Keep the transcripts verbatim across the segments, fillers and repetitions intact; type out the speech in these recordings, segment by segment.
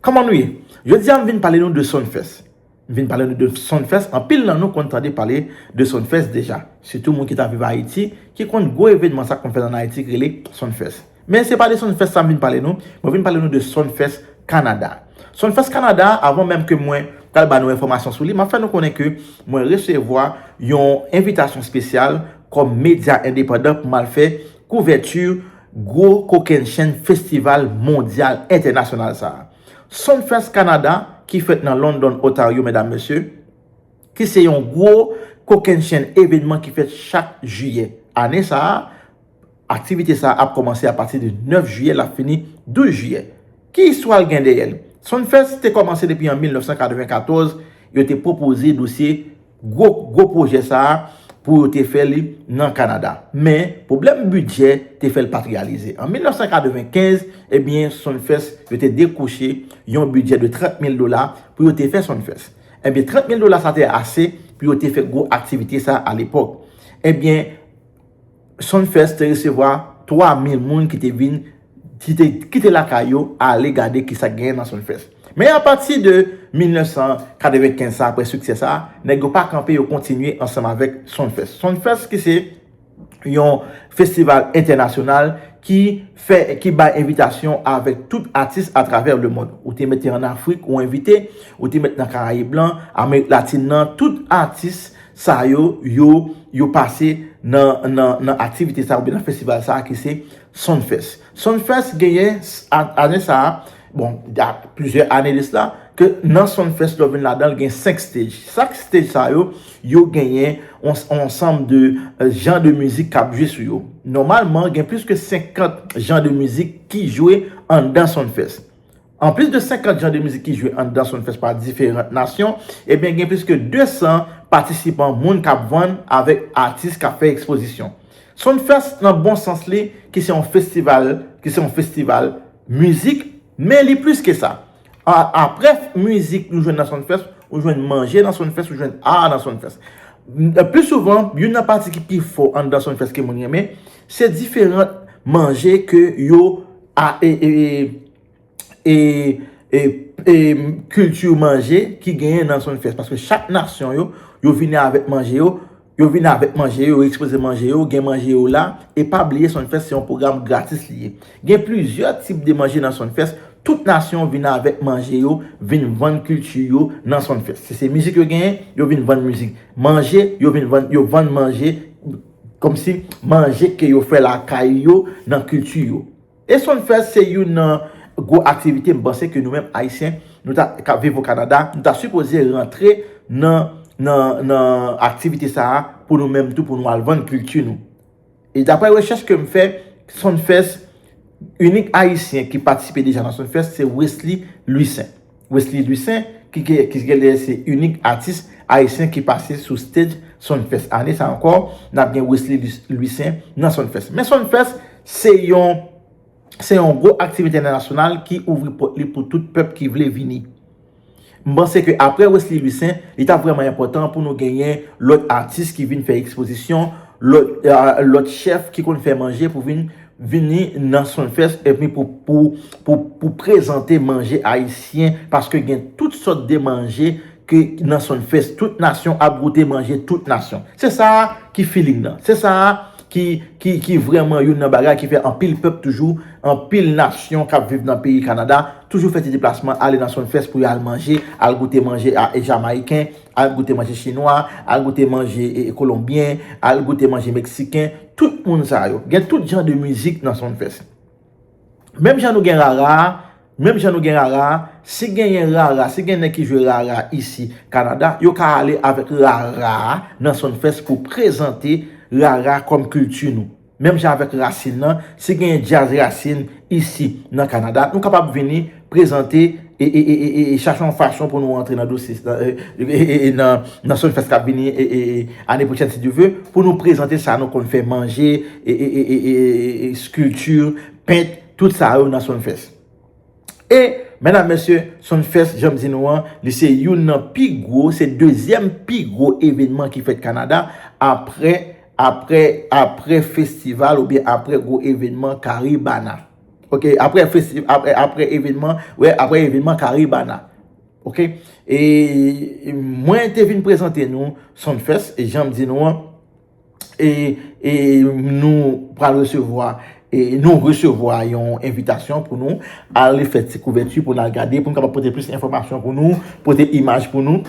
Kòman nou ye? Jodi a m vin pale nou de Sumfest. M vin pale nou de Sumfest. Anpil nan nou konn tande pale de Sumfest deja. Sitou moun ki ta viv Ayiti, ki konn gwo evènman sa konn fèt ann Ayiti ki rele Sumfest. Men se pa de Sumfest sa m vin pale nou. Mwen vin pale nou de Sumfest Canada. Sumfest Canada, avan menm ke mwen pral ba nou enfòmasyon sou li, m ap fè nou konnen ke mwen resevwa yon envitasyon espesyal kòm medya endepandan pou m al fè kouvèti gwo kokennchenn festival mondyal entènasyonal sa a. Sumfest Canada, ki fèt nan London, Ontario, medam, mesye, ki se yon gwo kokennchenn evènman ki fèt chak jiyè. Ane sa a, aktivite sa a ap kòmanse apati de nèf jiyè, l ap fini douz jiyè. Ki istwa l gen dèyè l? Sumfest te kòmanse depi an mil nèf san katrevenkatòz, yo te pwopoze dosye gwo, gwo pwojè sa a pou yo te fè li nan Kanada. Men, pwoblèm bidjè te fè l pa t reyalize. An mil nèf san katrevenkenz, ebyen, Sumfest, yo te dekwoche yon bidjè de trant mil dola pou yo te fè Sumfest. Ebyen, trant mil dola sa te ase pou yo te fè gwo aktivite sa a lepòk. Ebyen, Sumfest te resevwa twa mil moun ki te vin, ki te kite lakay yo, ale gade kisa k genyen nan Sumfest. Men apati de mil nèf san katrevenkenz sa, apre siksè sa, nèg yo pa kanpe, yo kontinye ansanm avèk Sumfest. Sumfest ki se yon festival entènasyonal ki fè, ki bay envitasyon avèk tout atis atravè lemonn. Ou te mete ann Afrik, ou envite, ou te mete nan Karayib lan, Amerik Latin nan, tout atis sa yo, yo, yo pase nan, nan, nan aktivite sa oubyen nan festival sa ki se Sumfest. Sumfest genyen ane sa a, bon, plizyè ane de sla, ke nan Sumfest lè w vin ladan l gen senk stage. Chak stage sa yo, yo genyen yon ansanm de jan de mizik k ap jwe sou yo. Nòmalman, gen plis ke senkant jan de mizik ki jwe anndan Sumfest. Anplis de senkant jan de mizik ki jwe anndan Sumfest pa diferan nasyon, ebyen gen plis ke de san patisipan, moun k ap vann avèk atis k ap fè ekspozisyon. Sumfest nan bon sans li, ki se yon festival, ki se yon festival mizik, men li plis ke sa. Apre mizik nou jwenn nan Sumfest, ou jwenn manje nan Sumfest, ou jwenn art nan Sumfest. Pli souvan, youn nan pati ki pi fò anndan Sumfest ke moun renmen, se diferan manje ke yo a, e, e, e, e, e kilti manje ki genyen nan Sumfest. Paske chak nasyon yo, yo vini avèk manje yo, yo vini avèk manje yo, yo ekspoze manje yo, gen manje yo la. E pa bliye, Sumfest se yon pwogram gratis li ye. Gen plizyè tip de manje nan Sumfest. Tout nasyon vin avèk manje yo, vin vann kilti yo nan Sumfest. Si se mizik yo genyen, yo vin vann mizik. Manje, yo vin vann, yo vann manje, kòmsi manje ke yo fè lakay yo nan kilti yo. E Sumfest se youn nan gwo aktivite m panse ke nou menm Ayisyen, nou ta, k ap viv o Kanada, nou ta sipoze rantre nan, nan, nan aktivite sa a pou nou menm tou, pou nou al vann kilti nou. E daprè rechèch ke m fè, Sumfest, inik Ayisyen ki patisipe deja nan Sumfest, se Wesley Louissaint. Wesley Louissaint, ki, ki, ki genlè se inik atis ayisyen ki pase sou stage Sumfest. Ane sa ankò, n ap gen Wesley Louis-, Louissaint nan Sumfest. Men Sumfest, se yon, se yon gwo aktivite entènasyonal ki ouvri pòt li pou tout pèp ki vle vini. M panse ke apre Wesley Louissaint, li ta vrèman enpòtan pou nou genyen lòt atis ki vin fè ekspozisyon, lòt, eh, lòt chèf ki konn fè manje pou vin, vini nan Sumfest epi pou, pou, pou, pou prezante manje ayisyen, paske gen tout sòt de manje ke nan Sumfest, tout nasyon ap goute manje tout nasyon. Se sa a ki feeling nan. Se sa a ki, ki, ki vrèman youn nan bagay ki fè anpil pèp toujou, anpil nasyon k ap viv nan peyi Kanada, toujou fè ti deplasman, ale nan Sumfest pou y al manje, al goute manje a, e jamayiken, al goute manje chinwa, al goute manje, e, e, kolonbyen, al goute manje meksiken, tout moun sa yo. Gen tout jan de mizik nan Sumfest. Menm jan nou gen rara, menm jan nou gen rara, si genyen rara, si gen nèg ki jwe rara isi Kanada, yo ka ale avèk rara nan Sumfest pou prezante rara kòm kilti nou. Menm jan avèk rasin nan, si genyen djaz rasin isi nan Kanada, nou kapab vini prezante e, e, e, e, e chache yon fason pou nou rantre nan dosye, nan, e, e, e, e, nan, nan Sumfest k ap vini, e, e, e, ane pwochèn, si Dye vle, pou nou prezante sa nou konn fè, manje, e, e, e, e, e, e, e, skilti, pent, tout sa yo nan Sumfest. E, medam, mesye, Sumfest, jan m di nou an, li se youn nan pi gwo, se dezyèm pi gwo evènman ki fèt Kanada, apre, apre, apre festival oubyen apre gwo evènman Caribana. Ok, apre festi, apre, apre evenman, wè, apre evenman Caribana. Ok? E mwen te vin prezante nou Sumfest, e jan m di nou an, e, e nou pral resevwa, e nou resevwa yon envitasyon pou nou ale fè ti kouvèti, pou n al gade, pou n kapab pote plis enfòmasyon pou nou, pote imaj pou nou,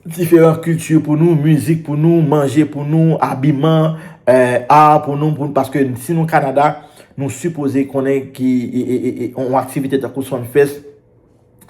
diferan kilti pou nou, mizik pou nou, manje pou nou, abiman, eh, ar pou nou, pou, paske si nou Kanada, nou sipoze konnen ki e, e, e, e, yon aktivite tankou Sumfest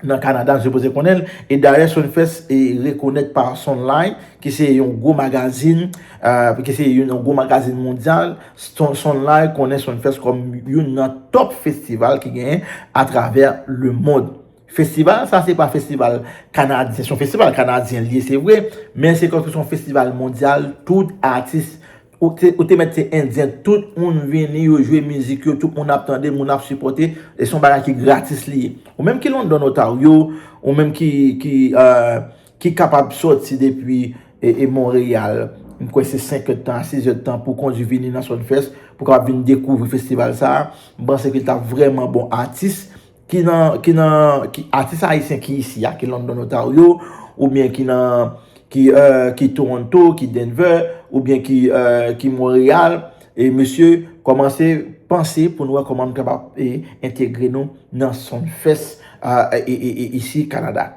nan Kanada, nou sipoze konnen l. E dayè, Sumfest e rekonèt pa Sonline, ki se yon gwo magazin, eh, ki se yon gwo magazin mondyal. Son-, Sonline konnen Sumfest kòm youn nan top festival ki genyen atravè lemonn. Festival sa se pa festival kanadyen, se yon festival kanadyen li ye, se vre, men se kòm se yon festival mondyal, tout atis, ou te, ou te mèt se endyen, tout moun vini, yo jwe mizik yo, tout moun ap tande, moun ap sipòte, e se yon bagay ki gratis li ye. Ou menm ki London, Ontario, ou menm ki, ki, euh, ki kapab sòti depi e, e Monreyal, m kwè se senk èdtan a sis èdtan pou kondwi vini nan Sumfest, pou kapab vin dekouvri festival sa a. M panse ke l t ap vrèman bon atis ki nan, ki nan, ki, atis ayisyen ki isi a, ki London, Ontario, oubyen ki nan, ki, euh, ki Toronto, ki Denver, oubyen ki, euh, ki Monreyal. E mesye, kòmanse panse pou n wè kòman n kapab e, entegre nou nan Sumfest, euh, e, e, e, isi Kanada.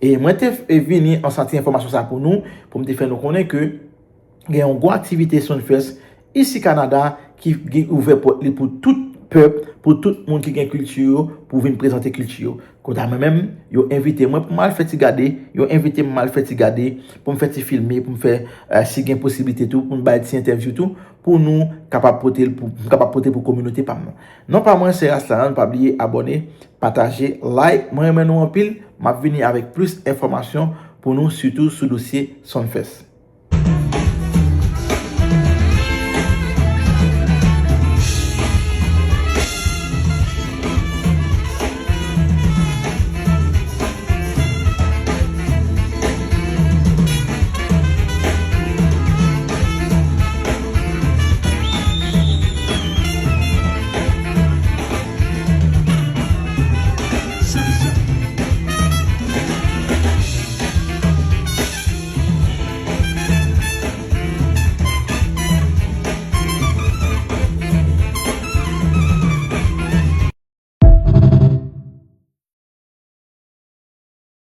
E mwen te, e, vini an santi enfòmasyon sa pou nou, pou m te fè nou konnen ke gen yon gwo aktivite Sumfest isi Kanada ki, ki ouvè pòt li pou tout pèp, pou tout moun ki gen kilti yo, pou vin prezante kilti yo. Kanta mwen menm, yo envite mwen pou m al fè ti gade, yo envite m al fè ti gade, pou m fè ti filme, pou m fè, eh, si gen posiblite tou, pou m bay ti entèvyou tou, pou nou kapab pote l pou, m kapab pote pou kominote pa m nan. Non pa mwen, se Rastaland, pa bliye abòne, pataje, like, mwen renmen nou anpil, m ap vini avèk plis enfòmasyon pou nou, sitou sou dosye Sumfest.